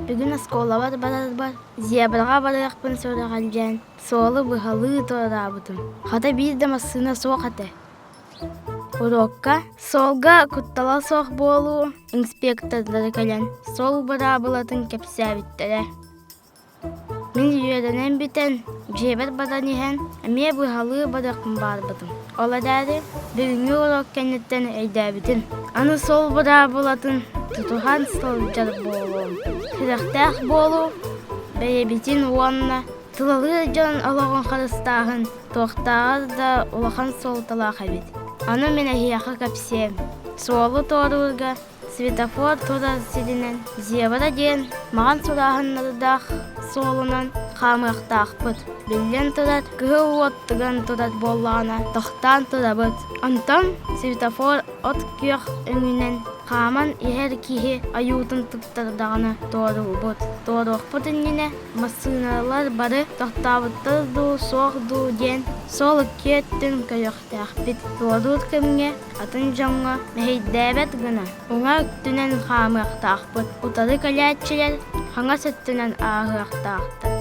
Бүгүн оскуолабар барарбар зебраҕа барыахпын сүрэҕэлдьээн суолу быһалыы туораабытым. Хата биир да массыына суох этэ. Уруокка суолга куттала суох буолуу инспектордара кэлэн суол быраабылатын кэпсээбиттэрэ. Мин үөрэнэн бүтэн, дьиэбэр баран иһэн, эмиэ быһалыы барыахпын баҕарбытым. Ол эрээри бүгүҥҥү уруок кэнниттэн өйдөөбүтүм. Аны суол быраабылатын тутуһан сылдьар буолуом. Сүрэхтээх буолуу, бэйэбитин уонна тулалыыр дьон олоҕун харыстааһын туохтааҕар да улахан суолталаах эбит. Аны мин эһиэхэ кэпсиэм. Суолу туоруурга Светофор турар сиринэн Зебра диэн маҕан сурааһыннардаах суолунан хаамыахтаахпыт. Биллэн турар, кыһыл уот тыган турар буоллаҕына, тохтоон турабыт. Онтон светофор от күөх өҥүнэн хааман иһэр киһи ойуутун туттардаҕына туоруубут. Туоруохпут иннинэ массыыналар бары тохтообуттар дуу, суох дуу диэн суол икки өттүн көрүөхтээхпит. Туоруур кэмҥэ атын дьоҥҥо мэһэйдээбэт гына уҥа өттүнэн хаамыахтаахпыт, утары кэлээччилэр хаҥас өттүнэн ааһыахтаахтар.